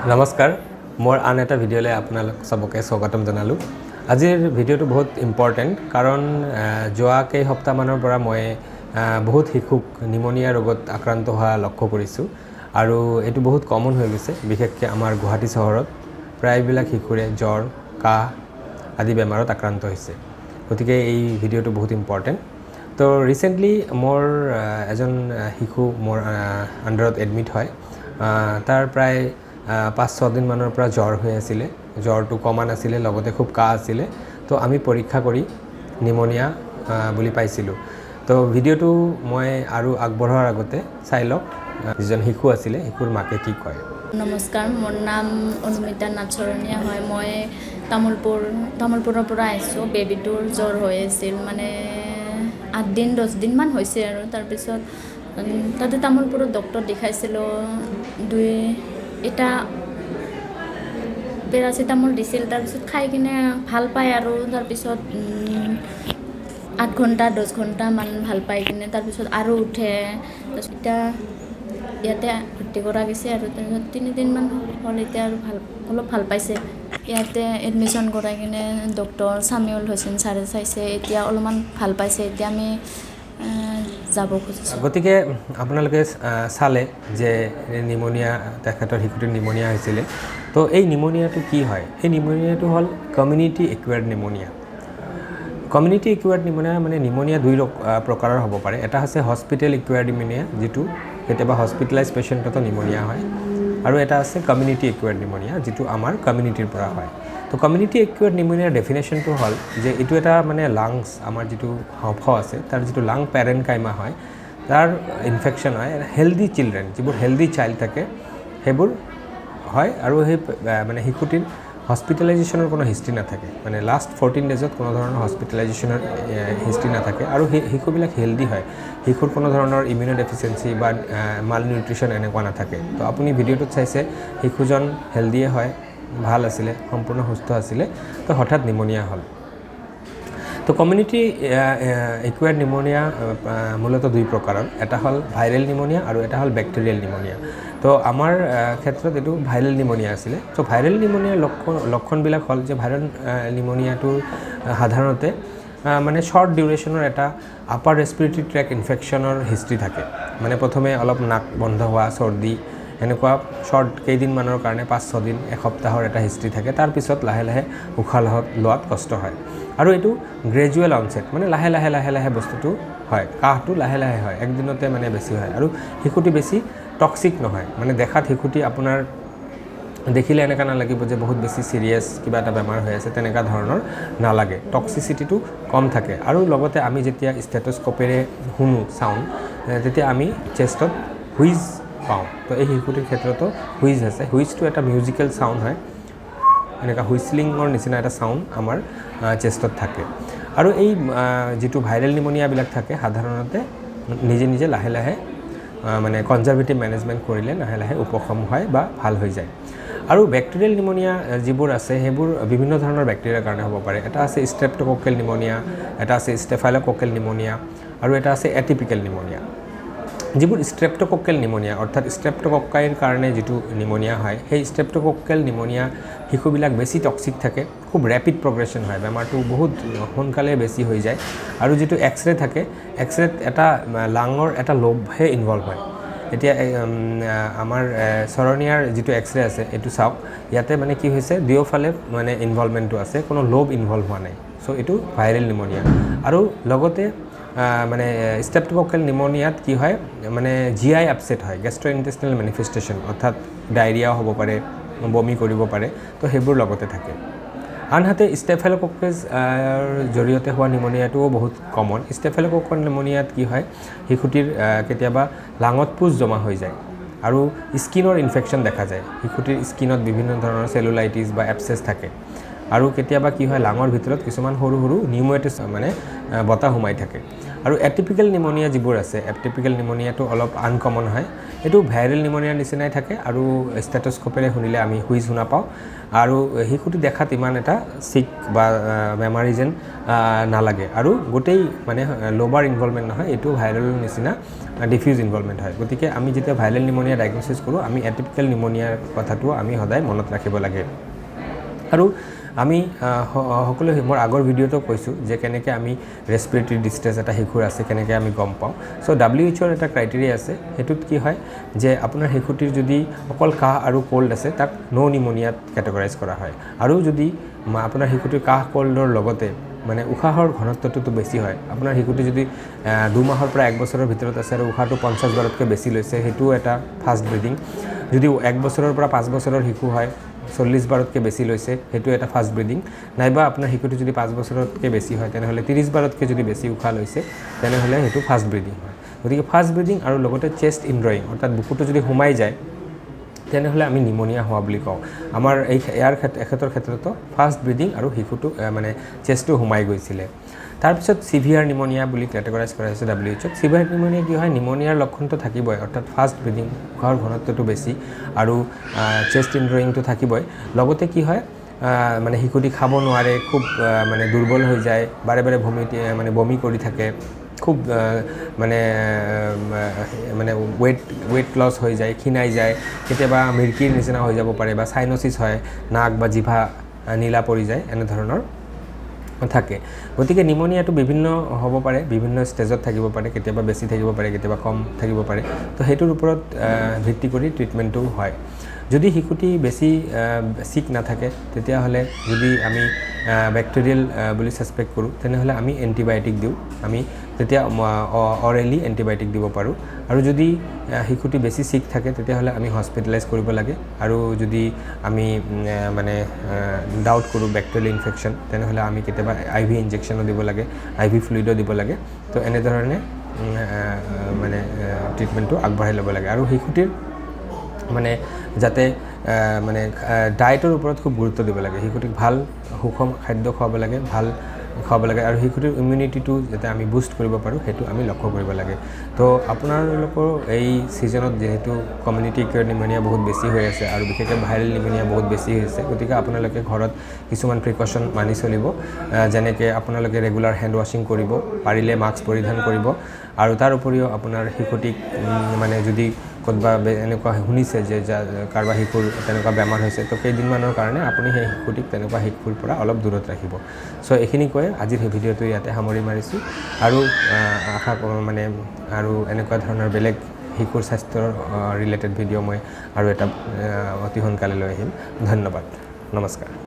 নমস্কাৰ, মোৰ আন এটা ভিডিঅ'লৈ আপোনালোক চবকে স্বাগতম জনালোঁ। আজিৰ ভিডিঅ'টো বহুত ইম্পৰ্টেণ্ট, কাৰণ যোৱা কেইসপ্তাহমানৰ পৰা মই বহুত শিশুক নিমনিয়া ৰোগত আক্ৰান্ত হোৱা লক্ষ্য কৰিছোঁ আৰু এইটো বহুত কমন হৈ গৈছে। বিশেষকৈ আমাৰ গুৱাহাটী চহৰত প্ৰায়বিলাক শিশুৰে জ্বৰ, কাহ আদি বেমাৰত আক্ৰান্ত হৈছে। গতিকে এই ভিডিঅ'টো বহুত ইম্পৰ্টেণ্ট। তো ৰিচেণ্টলি মোৰ এজন শিশু মোৰ আণ্ডাৰত এডমিট হয়। তাৰ প্ৰায় 5-6 দিনমানৰ পৰা জ্বৰ হৈ আছিলে। জ্বৰটো কমা নাছিলে, লগতে খুব কাহ আছিলে। তো আমি পৰীক্ষা কৰি নিমনিয়া বুলি পাইছিলোঁ। তো ভিডিঅ'টো মই আৰু আগবঢ়োৱাৰ আগতে চাই লওক, যিজন শিশু আছিলে, শিশুৰ মাকে কি কয়। নমস্কাৰ, মোৰ নাম অনুমিতা নাথ শৰণীয়া হয়। মই তামোলপুৰৰ পৰা আহিছোঁ। বেবীটোৰ জ্বৰ হৈ আছিল, মানে 8 দিন 10 দিনমান হৈছে। আৰু তাৰপিছত তাতে তামোলপুৰত ডক্টৰ দেখাইছিলোঁ। দুই এটা পেৰাচিটামল দিছিল। তাৰপিছত খাই কিনে ভাল পায় আৰু তাৰপিছত 8 ঘণ্টা 10 ঘণ্টামান ভাল পাই কিনে তাৰপিছত আৰু উঠে। তাৰপিছত এতিয়া ইয়াতে ভৰ্তি কৰা গৈছে আৰু তাৰপিছত 3 দিনমান হ'ল, এতিয়া আৰু ভাল, অলপ ভাল পাইছে। ইয়াতে এডমিশ্যন কৰাই কিনে ডক্টৰ ছামিউল হুছেইন ছাৰে চাইছে। এতিয়া অলপমান ভাল পাইছে। এতিয়া আমি যাব খুজিছোঁ। গতিকে আপোনালোকে চালে যে নিমনিয়া, তেখেতৰ শিশুটিৰ নিমনিয়া হৈছিলে। তো এই নিমনিয়াটো কি হয়? এই নিমনিয়াটো হ'ল community acquired pneumonia. Community acquired pneumonia মানে নিমনিয়া দুই প্ৰকাৰৰ হ'ব পাৰে। এটা হৈছে হস্পিটেল একুৱাৰ্ড নিমনিয়া, যিটো কেতিয়াবা হস্পিটেলাইজ পেচেণ্টতো নিমনিয়া হয়, আৰু এটা আছে কমিউনিটি একুৱাৰ্ড নিমনিয়া, যিটো আমাৰ কমিউনিটিৰ পৰা হয়। তো কমিউনিটি একুৱাৰ্ড নিমনিয়াৰ ডেফিনেশ্যনটো হ'ল যে এইটো এটা মানে লাংছ, আমাৰ যিটো হাওঁফাওঁ আছে, তাৰ যিটো লাং পেৰেনকাইমা হয়, তাৰ ইনফেকশ্যন হয়। হেল্ডি চিলড্ৰেন, যিবোৰ হেল্ডি চাইল্ড থাকে, সেইবোৰ হয়। আৰু সেই মানে শিশুটিৰ হস্পিটেলাইজেশ্যনৰ কোনো হিষ্ট্ৰী নাথাকে, মানে লাষ্ট 14 ডেজত কোনো ধৰণৰ হস্পিটেলাইজেশ্যনৰ হিষ্ট্ৰী নাথাকে আৰু সেই শিশুবিলাক হেল্ডি হয়। শিশুৰ কোনো ধৰণৰ ইমিউনো ডেফিচিয়েঞ্চি বা মাল নিউট্ৰিশ্যন এনেকুৱা নাথাকে। তো আপুনি ভিডিঅ'টোত চাইছে, শিশুজন হেল্ডিয়ে হয়, ভাল আছিলে, সম্পূৰ্ণ সুস্থ আছিলে। তো হঠাৎ নিমনিয়া হ'ল। তো কমিউনিটি একুৱাৰ্ড নিমনিয়া মূলতঃ দুই প্ৰকাৰৰ। এটা হ'ল ভাইৰেল নিমনিয়া আৰু এটা হ'ল বেক্টেৰিয়েল নিমনিয়া। তো আমাৰ ক্ষেত্ৰত এইটো ভাইৰেল নিমনিয়া আছিলে। ত' ভাইৰেল নিমনিয়াৰ লক্ষণবিলাক হ'ল যে ভাইৰেল নিমনিয়াটোৰ সাধাৰণতে মানে শ্বৰ্ট ডিউৰেশ্যনৰ এটা আপাৰ ৰেচপিৰেটৰী ট্ৰেক ইনফেকশ্যনৰ হিষ্ট্ৰী থাকে। মানে প্ৰথমে অলপ নাক বন্ধ হোৱা, চৰ্দি, এনেকুৱা শ্বৰ্ট কেইদিনমানৰ কাৰণে, 5-6 দিন, এসপ্তাহৰ এটা হিষ্ট্ৰী থাকে। তাৰপিছত লাহে লাহে উশাহ লোৱাত কষ্ট হয় আৰু এইটো গ্ৰেজুৱেল অনচেট, মানে লাহে লাহে লাহে লাহে বস্তুটো হয়। কাহটো লাহে লাহে হয়, একদিনতে মানে বেছি হয় আৰু শিশুটি বেছি টক্সিক নহয়। মানে দেখাত শিশুটি আপোনাৰ দেখিলে এনেকুৱা নালাগিব যে বহুত বেছি ছিৰিয়াছ কিবা এটা বেমাৰ হৈ আছে, তেনেকুৱা ধৰণৰ নালাগে। টক্সিচিটিটো কম থাকে। আৰু লগতে আমি যেতিয়া ষ্টেটস্ক'পেৰে শুনো চাউণ্ড, তেতিয়া আমি চেষ্টত হুইজ পাওঁ। তো এই শিশুটিৰ ক্ষেত্ৰতো হুইজ আছে। হুইজটো এটা মিউজিকেল চাউণ্ড হয়। এনেকুৱা হুইচলিঙৰ নিচিনা এটা চাউণ্ড আমাৰ চেষ্টত থাকে। আৰু এই যিটো ভাইৰেল নিমনিয়াবিলাক থাকে, সাধাৰণতে নিজে নিজে লাহে লাহে মানে কনজাৰ্ভেটিভ মেনেজমেণ্ট কৰিলে লাহে লাহে উপশম হয় বা ভাল হৈ যায়। আৰু বেক্টেৰিয়েল নিমনিয়া যিবোৰ আছে, সেইবোৰ বিভিন্ন ধৰণৰ বেক্টেৰিয়াৰ কাৰণে হ'ব পাৰে। এটা আছে ষ্ট্ৰেপ্টককেল নিমনিয়া, এটা আছে ষ্টেফাইলককেল নিমনিয়া আৰু এটা আছে এটিপিকেল নিমনিয়া। যিবোৰ ষ্ট্ৰেপ্টককেল নিমনিয়া, অৰ্থাৎ ষ্ট্ৰেপ্টকক্কাইৰ কাৰণে যিটো নিমনিয়া হয়, সেই ষ্ট্ৰেপ্টককেল নিমনিয়া শিশুবিলাক বেছি টক্সিক থাকে, খুব ৰেপিড প্ৰগ্ৰেশ্যন হয়, বেমাৰটো বহুত সোনকালে বেছি হৈ যায়। আৰু যিটো এক্স ৰে থাকে, এক্স ৰেত এটা লাঙৰ এটা লোভহে ইনভলভ হয়। এতিয়া আমাৰ চৰণীয়াৰ যিটো এক্স ৰে আছে, এইটো চাওক। ইয়াতে মানে কি হৈছে, দুয়োফালে মানে ইনভলভমেণ্টটো আছে, কোনো লোভ ইনভলভ হোৱা নাই। চ' এইটো ভাইৰেল নিমনিয়া। আৰু লগতে মানে ষ্ট্ৰেপ্টককেল নিমনিয়াত কি হয়, মানে জি I upset হয়, গেষ্ট্ৰ ইণ্টেষ্টিনেল মেনিফেষ্টেশ্যন, অৰ্থাৎ ডায়েৰিয়াও হ'ব পাৰে, বমি কৰিব পাৰে। তো সেইবোৰ লগতে থাকে। আনহাতে ষ্টেফেলককেছ জৰিয়তে হোৱা নিমনিয়াটোও বহুত কমন। ষ্টেফেলককল নিমনিয়াত কি হয়, শিশুটিৰ কেতিয়াবা লাঙত পুজ জমা হৈ যায় আৰু স্কিনৰ ইনফেকশ্যন দেখা যায়। শিশুটিৰ স্কিনত বিভিন্ন ধৰণৰ চেলুলাইটিছ বা এপচেছ থাকে। আৰু কেতিয়াবা কি হয়, লাঙৰ ভিতৰত কিছুমান সৰু সৰু নিউমেটিছ, মানে বতাহ সোমাই থাকে। আৰু এটিপিকেল নিমনিয়া যিবোৰ আছে, এটিপিকেল নিমনিয়াটো অলপ আনকমন হয়। এইটো ভাইৰেল নিমনিয়াৰ নিচিনাই থাকে আৰু ষ্টেথস্ক'পেৰে শুনিলে আমি হুইজ শুনা পাওঁ আৰু শিশুটো দেখাত ইমান এটা চিক বা বেমাৰী যেন নালাগে আৰু গোটেই মানে লোবাৰ ইনভলভমেণ্ট নহয়, এইটো ভাইৰেল নিচিনা ডিফিউজ ইনভলভমেণ্ট হয়। গতিকে আমি যেতিয়া ভাইৰেল নিমনিয়া ডায়েগন'চিছ কৰোঁ, আমি এটিপিকেল নিমনিয়াৰ কথাটো আমি সদায় মনত ৰাখিব লাগে। আৰু আমি সকলোৱে মোৰ আগৰ ভিডিঅ'টো কৈছোঁ যে কেনেকৈ আমি ৰেচপিৰেটৰী ডিষ্ট্ৰেছ এটা শিশুৰ আছে কেনেকৈ আমি গম পাওঁ। চ' WHO ৰ এটা ক্ৰাইটেৰিয়া আছে, সেইটোত কি হয় যে আপোনাৰ শিশুটিৰ যদি অকল কাহ আৰু ক'ল্ড আছে, তাক ন' নিমনিয়াত কেটেগৰাইজ কৰা হয়। আৰু যদি আপোনাৰ শিশুটিৰ কাহ ক'ল্ডৰ লগতে মানে উশাহৰ ঘনত্বটোতো বেছি হয়, আপোনাৰ শিশুটি যদি 2 মাহৰ পৰা 1 বছৰৰ ভিতৰত আছে আৰু উশাহটো 50 বাৰতকৈ বেছি লৈছে, সেইটোও এটা ফাষ্ট ব্ৰিডিং। যদি 1 বছৰৰ পৰা 5 বছৰৰ শিশু হয়, 40 বাৰতকৈ বেছি লৈছে, সেইটো এটা ফাষ্ট ব্ৰিডিং। নাইবা আপোনাৰ শিশুটো যদি 5 বছৰতকৈ বেছি হয়, তেনেহ'লে 30 বাৰতকৈ যদি বেছি উশাহ লৈছে, তেনেহ'লে সেইটো ফাষ্ট ব্ৰিডিং হয়। গতিকে ফাষ্ট ব্ৰিডিং আৰু লগতে চেষ্ট ইনড্ৰয়িং, অৰ্থাৎ বুকুটো যদি সোমাই যায়, তেনেহ'লে আমি নিমনিয়া হোৱা বুলি কওঁ। আমাৰ এই ইয়াৰ এখেতৰ ক্ষেত্ৰতো ফাষ্ট ব্ৰিডিং আৰু শিশুটো মানে চেষ্টটো সোমাই গৈছিলে। তাৰপিছত চিভিয়াৰ নিমনিয়া বুলি কেটেগৰাইজ কৰা হৈছে WHO ত। চিভিয়াৰ নিমনিয়া কি হয়? নিমনিয়াৰ লক্ষণটো থাকিবই, অৰ্থাৎ ফাষ্ট ব্ৰিডিং, উশাহৰ ঘনত্বটো বেছি আৰু চেষ্ট ইনড্ৰয়িংটো থাকিবই। লগতে কি হয়, মানে শিশুটি খাব নোৱাৰে, খুব মানে দুৰ্বল হৈ যায়, বাৰে বাৰে বমি মানে বমি কৰি থাকে, খুব মানে মানে ৱেইট ৱেইট লছ হৈ যায়, ক্ষীণাই যায়, কেতিয়াবা মিৰ্কিৰ নিচিনা হৈ যাব পাৰে বা চাইন'চিছ হয়, নাক বা জিভা নীলা পৰি যায়, এনেধৰণৰ থাকে। গতিকে নিমনিয়াটো বিভিন্ন হ'ব পাৰে, বিভিন্ন ষ্টেজত থাকিব পাৰে, কেতিয়াবা বেছি থাকিব পাৰে, কেতিয়াবা কম থাকিব পাৰে। তো সেইটোৰ ওপৰত ভিত্তি কৰি ট্ৰিটমেণ্টটো হয়। যদি শিশুটি বেছি চিক নাথাকে, তেতিয়াহ'লে যদি আমি বেক্টেৰিয়েল বুলি ছাছপেক্ট কৰোঁ, তেনেহ'লে আমি এণ্টিবায়'টিক দিওঁ। আমি তেতিয়া অৰেলি এণ্টিবায়'টিক দিব পাৰোঁ। আৰু যদি শিশুটি বেছি চিক থাকে, তেতিয়াহ'লে আমি হস্পিটেলাইজ কৰিব লাগে। আৰু যদি আমি মানে ডাউট কৰোঁ বেক্টেৰিয়েল ইনফেকশ্যন, তেনেহ'লে আমি কেতিয়াবা আইভি ইনজেকশ্যনো দিব লাগে, আইভি ফ্লুইডো দিব লাগে। তো এনেধৰণে মানে ট্ৰিটমেণ্টটো আগবঢ়াই ল'ব লাগে। আৰু শিশুটিৰ মানে যাতে মানে ডায়েটৰ ওপৰত খুব গুৰুত্ব দিব লাগে। শিশুটিক ভাল সুষম খাদ্য খুৱাব লাগে, ভাল খুৱাব লাগে আৰু শিশুটিৰ ইমিউনিটিটো যাতে আমি বুষ্ট কৰিব পাৰোঁ, সেইটো আমি লক্ষ্য কৰিব লাগে। তো আপোনালোকৰ এই ছিজনত যিহেতু কমিউনিটি একুৱায়াৰ্ড নিমনিয়া বহুত বেছি হৈ আছে আৰু বিশেষকৈ ভাইৰেল নিমনিয়া বহুত বেছি হৈছে, গতিকে আপোনালোকে ঘৰত কিছুমান প্ৰিকশ্যন মানি চলিব, যেনেকৈ আপোনালোকে ৰেগুলাৰ হেণ্ড ৱাশ্বিং কৰিব, পাৰিলে মাস্ক পৰিধান কৰিব আৰু তাৰ উপৰিও আপোনাৰ শিশুটিক মানে যদি ক'ৰবাত এনেকুৱা শুনিছে যে কাৰোবাৰ শিশুৰ তেনেকুৱা বেমাৰ হৈছে, তো কেইদিনমানৰ কাৰণে আপুনি সেই শিশুটিক তেনেকুৱা শিশুৰ পৰা অলপ দূৰত ৰাখিব। চ' এইখিনি কৈ আজিৰ সেই ভিডিঅ'টো ইয়াতে সামৰি মাৰিছোঁ আৰু আশা কৰোঁ মানে আৰু এনেকুৱা ধৰণৰ বেলেগ শিশুৰ স্বাস্থ্যৰ ৰিলেটেড ভিডিঅ' মই আৰু এটা অতি সোনকালে লৈ আহিম। ধন্যবাদ, নমস্কাৰ।